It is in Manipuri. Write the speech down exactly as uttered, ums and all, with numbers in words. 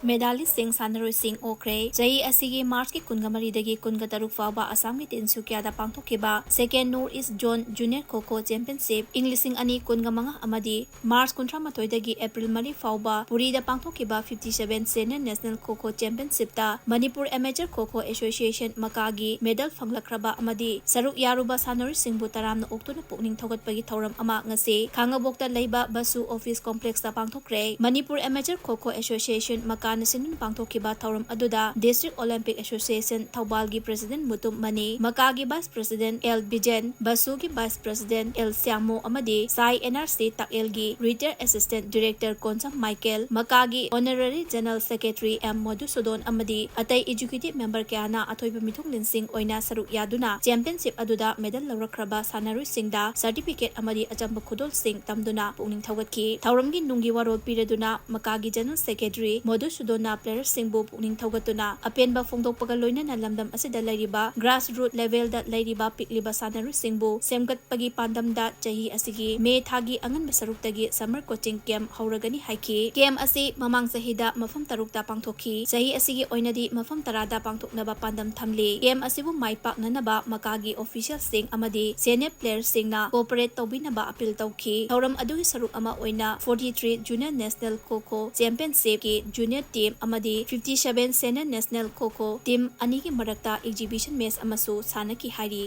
ꯃꯦꯗꯥꯂꯤꯁꯁꯤꯡ, ꯁꯥꯟꯅꯔꯣꯏꯁꯤꯡ ꯑꯣꯛꯈ꯭ꯔꯦ꯫ ꯆꯍꯤ ꯑꯁꯤꯒꯤ ꯃꯥꯔꯆꯀꯤ ꯀꯨꯟꯒ ꯃꯔꯤꯗꯒꯤ ꯀꯨꯟꯒ ꯇꯔꯨꯛ ꯐꯥꯎꯕ ꯑꯁꯥꯝꯒꯤ ꯇꯤꯟꯁꯨꯀꯤꯌꯥꯗ ꯄꯥꯡꯊꯣꯛꯈꯤꯕ Second North East Zone Junior Kho Kho Championship ꯏꯪ ꯂꯤꯁꯤꯡ ꯑꯅꯤ ꯀꯨꯟꯒ ꯃꯉꯥ ꯑꯃꯗꯤ ꯃꯥꯔꯆ ꯀꯨꯟꯊ꯭ꯔꯥ ꯃꯥꯊꯣꯏꯗꯒꯤ ꯑꯦꯄ꯭ꯔꯤꯜ ꯃꯔꯤ ꯐꯥꯎꯕ ꯄꯨꯔꯤꯗ ꯄꯥꯡꯊꯣꯛꯈꯤꯕ fifty seven Senior National Kho Kho Championshipꯇ Manipur Amateur Kho Kho Association ꯃꯀꯥꯒꯤ ꯃꯦꯗꯜ ꯐꯪꯂꯛꯈ꯭ꯔꯕ ꯑꯃꯗꯤ ꯁꯔꯨꯛ ꯌꯥꯔꯨꯕ ꯁꯥꯟꯅꯔꯣꯏꯁꯤꯡꯕꯨ ꯇꯔꯥꯝꯅ ꯑꯣꯛꯇꯨꯅ ꯄꯨꯛꯅꯤꯡ ꯊꯧꯒꯠꯄꯒꯤ ꯊꯧꯔꯝ ꯑꯃ ꯉꯁꯤ ꯈꯥꯉꯕꯣꯛꯇ ꯂꯩꯕ ꯕꯁꯨ Office Complexꯇ ꯄꯥꯡꯊꯣꯛꯈ꯭ꯔꯦ꯫ Manipur Amateur Kho Kho Association ꯃꯀꯥꯅ ꯁꯤꯟꯗꯨꯅ ꯄꯥꯡꯊꯣꯛꯈꯤꯕ ꯊꯧꯔꯝ ꯑꯗꯨꯗ District Olympic Association ꯊꯧꯕꯥꯜꯒꯤ President ꯃꯨꯇꯨꯝ ꯃꯅꯤ, ꯃꯀꯥꯒꯤ Vice President ꯑꯦꯜ ꯕꯤꯖꯦꯟ, ꯕꯁꯨꯒꯤ Vice President ꯑꯦꯜ ꯁ꯭ꯌꯥꯃꯣ ꯑꯃꯗꯤ ꯁꯥꯏ ꯑꯦꯟ ꯑꯥꯔ ꯁꯤ ꯇꯥꯛꯑꯦꯜꯒꯤ Retired Assistant Director Konsam Michael, ꯃꯀꯥꯒꯤ Honorary General Secretary M Madhusudan ꯑꯃꯗꯤ ꯑꯇꯩ Executive Member ꯀꯌꯥꯅ ꯑꯊꯣꯏꯕ ꯃꯤꯊꯨꯡꯂꯦꯟꯁꯤꯡ ꯑꯣꯏꯅ ꯁꯔꯨꯛ ꯌꯥꯗꯨꯅ Championship ꯑꯗꯨꯗ ꯃꯦꯗꯜ ꯂꯧꯔꯛꯈ꯭ꯔꯕ ꯁꯥꯟꯅꯔꯣꯏꯁꯤꯡꯗ certificate ꯑꯃꯗꯤ ꯑꯆꯝꯕ ꯈꯨꯗꯣꯜꯁꯤꯡ ꯇꯝꯗꯨꯅ ꯄꯨꯛꯅꯤꯡ ꯊꯧꯒꯠꯈꯤ꯫ ꯊꯧꯔꯝꯒꯤ ꯅꯨꯡꯒꯤ ꯋꯥꯔꯣꯜ ꯄꯤꯔꯗꯨꯅ ꯃꯀꯥꯒꯤ General Secretary ꯃꯣꯗꯨꯁꯨꯗꯣꯟꯅ playerꯁꯤꯡꯕꯨ ꯄꯨꯛꯅꯤꯡ ꯊꯧꯒꯠꯇꯨꯅ ꯑꯄꯦꯟꯕ ꯐꯣꯡꯗꯣꯛꯄꯒ ꯂꯣꯏꯅꯅ ꯂꯝꯗꯝ ꯑꯁꯤꯗ ꯂꯩꯔꯤꯕ grassroot levelꯗ ꯂꯩꯔꯤꯕ ꯄꯤꯛꯂꯤꯕ ꯁꯥꯟꯅꯔꯣꯏꯁꯤꯡꯕꯨ ꯁꯦꯝꯒꯠꯄꯒꯤ ꯄꯥꯟꯗꯝꯗ ꯆꯍꯤ ꯑꯁꯤꯒꯤ ꯃꯦ ꯊꯥꯒꯤ ꯑꯉꯟꯕ ꯁꯔꯨꯛꯇꯒꯤ summer coaching camp ꯍꯧꯔꯒꯅꯤ ꯍꯥꯏꯈꯤ꯫ Camp ꯑꯁꯤ ꯃꯃꯥꯡ ꯆꯍꯤꯗ ꯃꯐꯝ ꯇꯔꯨꯛꯇ ꯄꯥꯡꯊꯣꯛꯈꯤ꯫ ꯆꯍꯤ ꯑꯁꯤꯒꯤ ꯑꯣꯏꯅꯗꯤ ꯃꯐꯝ ꯇꯔꯥꯗ ꯄꯥꯡꯊꯣꯛꯅꯕ ꯄꯥꯟꯗꯝ ꯊꯝꯂꯤ꯫ Camp ꯑꯁꯤꯕꯨ ꯃꯥꯏ ꯄꯥꯛꯅꯅꯕ ꯃꯀꯥꯒꯤ officialꯁꯤꯡ ꯑꯃꯗꯤ senior playerꯁꯤꯡꯅ cooperate ꯇꯧꯕꯤꯅꯕ appeal ꯇꯧꯈꯤ꯫ ꯊꯧꯔꯝ ꯑꯗꯨꯒꯤ ꯁꯔꯨꯛ ꯑꯃ ꯑꯣꯏꯅ forty three Junior National Kho Kho Championshipꯀꯤ junior team ꯑꯃꯗꯤ fifty seven Senior National Kho Kho team ꯑꯅꯤꯒꯤ ꯃꯔꯛꯇ exhibition match ꯑꯃꯁꯨ ꯁꯥꯟꯅꯈꯤ ꯍꯥꯏꯔꯤ꯫